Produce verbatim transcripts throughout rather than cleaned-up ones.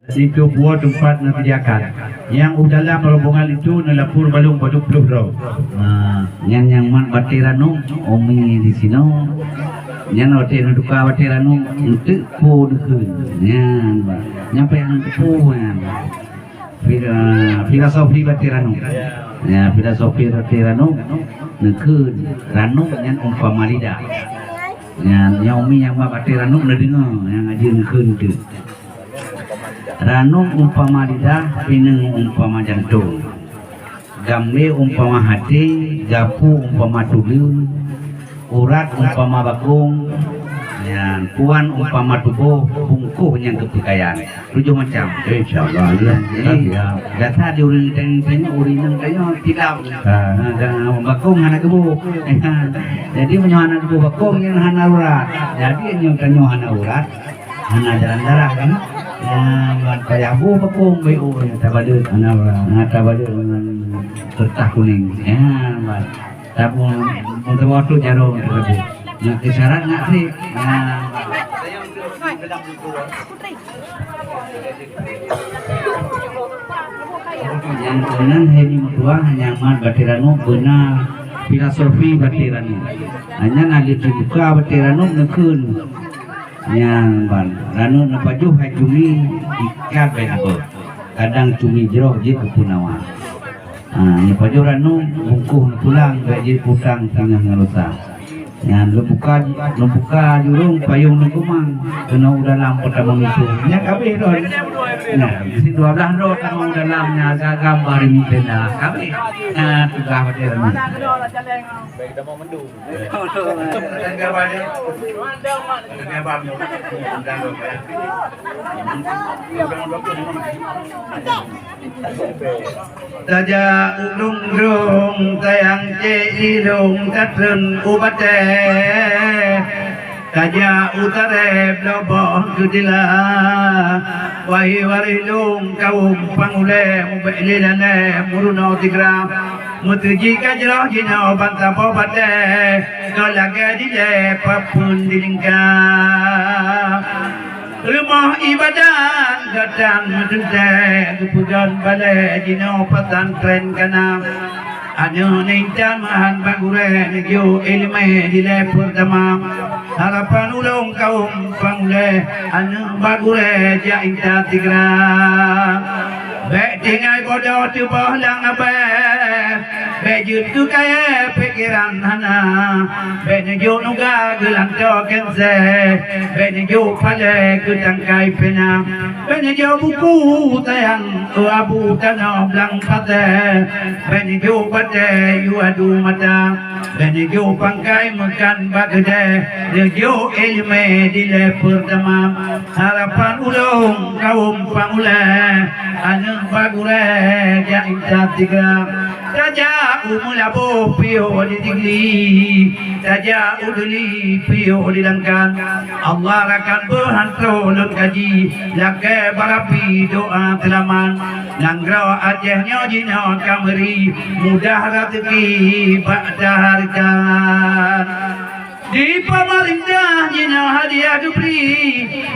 Linto puwoe teumpat neuseudiakan. Nyang u dalam rombongan linto neulapor balong padub ploh droe. Nah, nyan nyang mat batée ranub, umi di sinoe. Nyan watée neutuka batée ranub, eunteuk po neukheun. Nyan, bah. Nyan payah neuteupeue nyan. Fil-, filosofi batée ranub. Ya, filosofi batée ranub, neukheun. Ranub nyan umpama lidah. Nyan, nyan umi nyang mat batée ranub neudeungoe, nyang ajeuen neukheun teuh. Ranub umpama lidah, pineung umpama jantong. Gamlé umpama haté, gapu umpama tuleueng, urat umpama bakong, nyan, puan umpama tuboh, bungkôh nyang keupeukayaan. Tujoh macam. Insya Allah, ya. Jadi, ya, dasar di ureueng tanyoe, ureueng inong tanyoe tilap. Ha. Ha, dan bakong hana geuboh. Jadi, meunyoe hana geuboh bakong, nyan hana urat. Jadi, nyoe tanyoe hana urat. Hana jalan darah kan? Nyan, ban payah boh bakong, B O, nyan tabadeuk, hana, hana tabadeuk ngon keureutah kuning. Nyan, ban. Tabung, untuk waktu jarum tabadeuk. Nyan isyarat ngat sih. Nyan, ban. Nyang keunan hai meutuah nyang mat batée ranub beuna filosofi batée ranub. Hanya na lé teubuka batée ranub neukheun. Nyan ban, ranub neupajoh hai cumi ikat bèk neubeuet. Kadang cumi jroh jeuet keu peunawa. Ha, neupajoh ranub bungkôh neupulang bèk jeuet keu utang singoh ngon lusa. Nyan lôn buka, lôn buka jurông payông lôn keumang keunoe u dalam peutamong itu. Nyan ka abéh lôn. Nyan, bisi dua blah droe tamong u dalam nyan agak-agak bari meuteuna. Ka abéh. Nyan tugaih watèe nyan. Tajak u rhueng-rhueng, tayang cit di rhueng, tatreun u batèe. Tajak u tarèe, bloe boh keu dila. Wahé waréh lôn, kawöm pang ulèe, mubèk lé lalèe, meurunoe sigra. Meuteuji ka jroh jinoe ban saboh batèe, kon lagèe dilèe papeuen di lingka. Rumoh ibadat geutan meuteuntèe, geupeugöt balèe jinoe pesantren ka na. Aneuk intan meuhan bak gurèe, neujok ileumèe dilèe peurtama. Harapan ulôn kawöm pang ulèe, aneuk bak gurèe jak intat sigra. Bèk tinggai bodoh teuboh lam abèe, bèk jeuet keu kayèe pikeran hana. Bèk neujok nuga geulantoe kensè, bèk neujok palèe keu tangkai pena. Bèk neujok buku sayang keu abu tanoh blang patèe, bèk neujok batèe yue adu mata. Bèk neujok pangkai meukan bak keudè, neujok ileumèe dilèe peurtama. Harapan ulôn kawöm pang ulèe, aneuk bak gurèe jak intat sigra. Tajak u Meulaboh piôh di Sigli, tajak u Deli piôh di Langkan. Allah rakan beuhantroe lôn kaji, lakèe barapi doa seulamat. Nanggroe Aceh nyoe jinoe ka meuri, mudah raseuki bak tahareukan. Di peumeurintah jinoe hadiah geubri,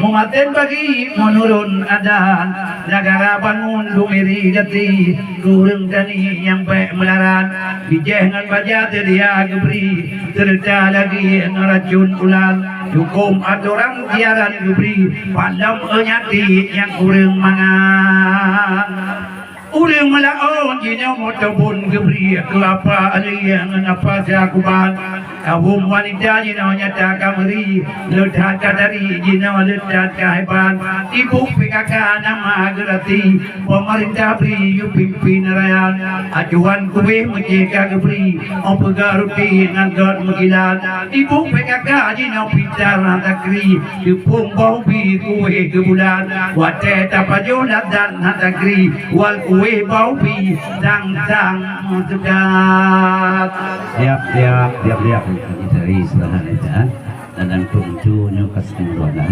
meumaten bagi meunurun adat. Nagara bangun dumiri gati, keu ureueng tani nyang bèk meularat. Bijèh ngon baja seudia geubri, seureuta lagèe ngon racun ulat. Hukôm atoran siaran geubri, padam nyan tiek nyang kureueng mangat. Ureueng meulaôt jinoe meuteubon geubri keu apa alèh ngon apa seukuban. Kawöm wanita jinoe nyata ka meuri, le that ka tari jinoe le that ka hebat. Ibu P K K nama geurati, peumeurintah bri yue pimpin rakyat. Acuan kueh meucéh ka geubri, 'oh peugah ruti ngon göt meukilat. Ibu P K K jinoe pintar hana takri, teupông boh ubi kueh keu bulat. Watèe tapajoh lam dan hana takri, wal kueh boh ubi sang-sang meuseukat. Siap, siap, siap, siap. Dari sebelah sana, ya. Dan untuk itu, nyoe ka setengah dua dah.